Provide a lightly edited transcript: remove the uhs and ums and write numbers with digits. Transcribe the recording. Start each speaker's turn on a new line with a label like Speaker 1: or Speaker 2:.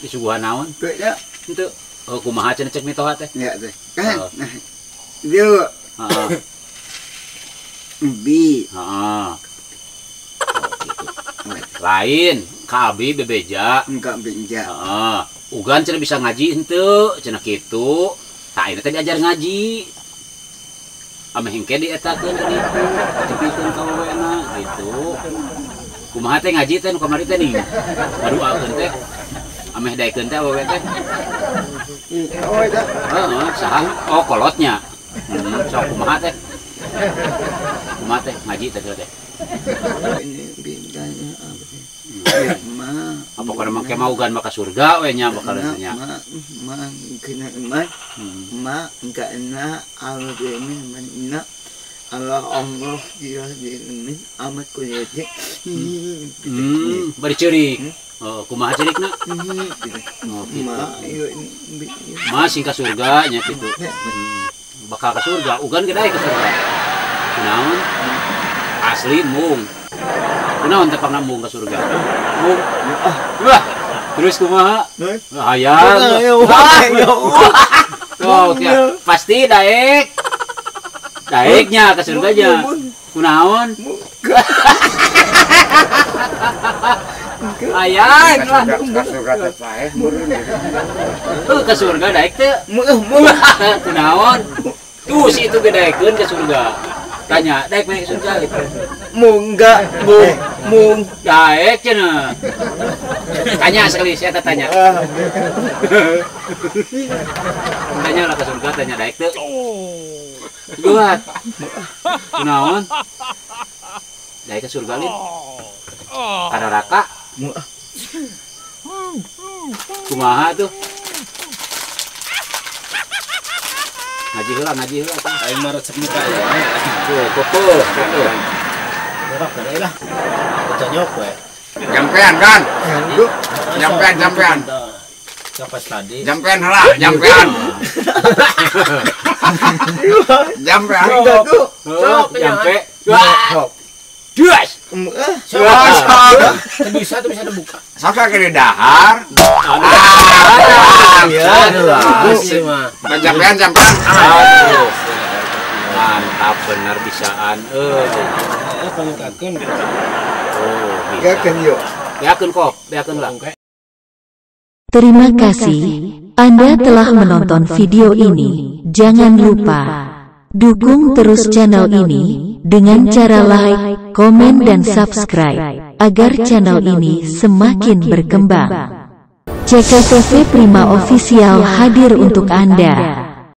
Speaker 1: Disuguhan naon?
Speaker 2: Teu nya.
Speaker 1: Henteu. Oh, kumaha cenah cek mitoha teh?
Speaker 2: Ya teh. Kan. Dieu.
Speaker 1: Heeh.
Speaker 2: Bi.
Speaker 1: Heeh. Lain, ka abi bebeja.
Speaker 2: Enggak beja.
Speaker 1: Heeh. Ugan cenah bisa ngaji henteu, cenah kitu. Tah ayeuna teh diajar ngaji. Ameh hengke dietakeun ka ditu, ditepikeun ka wewena gitu. Kumaha teh ngaji teh nu kamari teh nih. Ngaduakeun teh. Ameh daekeun teh awewe teh.
Speaker 2: Oh, eta.
Speaker 1: Heeh, saha? Oh, kolotnya. Sok kumaha teh? Kumaha teh ngaji teh teh.
Speaker 2: Ini bintangnya apa sih? Ya, ma.
Speaker 1: Apa kana mah mau ugan mah ka surga we nya bakal nya.
Speaker 2: Ma, ma kena ma. Ma kana al-min manna. Allah Allah dia min amat kulete.
Speaker 1: Bari ceurik. Oh, kumaha ceurikna? Oh, gitu.
Speaker 2: Ma, ieu
Speaker 1: Ma sing ka surga nya kitu. Bakal ka surga, ugan ge daek ka surga. Kunaon? Asli mung. Kunaon teh pangna mung ka surga? Mung. Wah. Terus kumaha? Hayang. Oh, pasti daek. Daeknya ke surganya. Kunaon? Hayang lah.
Speaker 3: Ka surga teh paeh meureun.
Speaker 1: Heuh ka surga daek teu. Kunaon? Tuh si itu ge daekeun ke surga. Tanya, daek mah ke surga gitu.
Speaker 2: Mungga, mung
Speaker 1: daek cenah. Tanya sekali, saya tanya. Tanya lah ke surga, tanya daek teu. Buat. Kunaon? Daek ke surga lin. Ka neraka. Kumaha tuh? Ngaji heula, ngaji heula.
Speaker 4: Aing mah resep muka ya.
Speaker 1: Tuh, koko, koko.
Speaker 4: Borak deui lah. Koconyok we.
Speaker 3: Jampean kan? Jampean, jampean.
Speaker 4: Kapas tadi.
Speaker 3: Jampean heula, jampean. Jampean.
Speaker 1: Sok, jampe. Wah. Duas.
Speaker 4: Sok. Bisa tuh bisa dibuka.
Speaker 3: Sok ke dahar. Jampean, jampean.
Speaker 1: Mantap bener bisaan.
Speaker 4: Pangkakeun.
Speaker 1: Oh,
Speaker 2: beakeun yuk.
Speaker 1: Beakeun kok, beakeun lah.
Speaker 5: Terima kasih Anda telah menonton video ini. Jangan lupa dukung terus channel ini dengan cara like, komen, dan subscribe agar channel ini semakin berkembang. CKTV Prima Official hadir untuk Anda.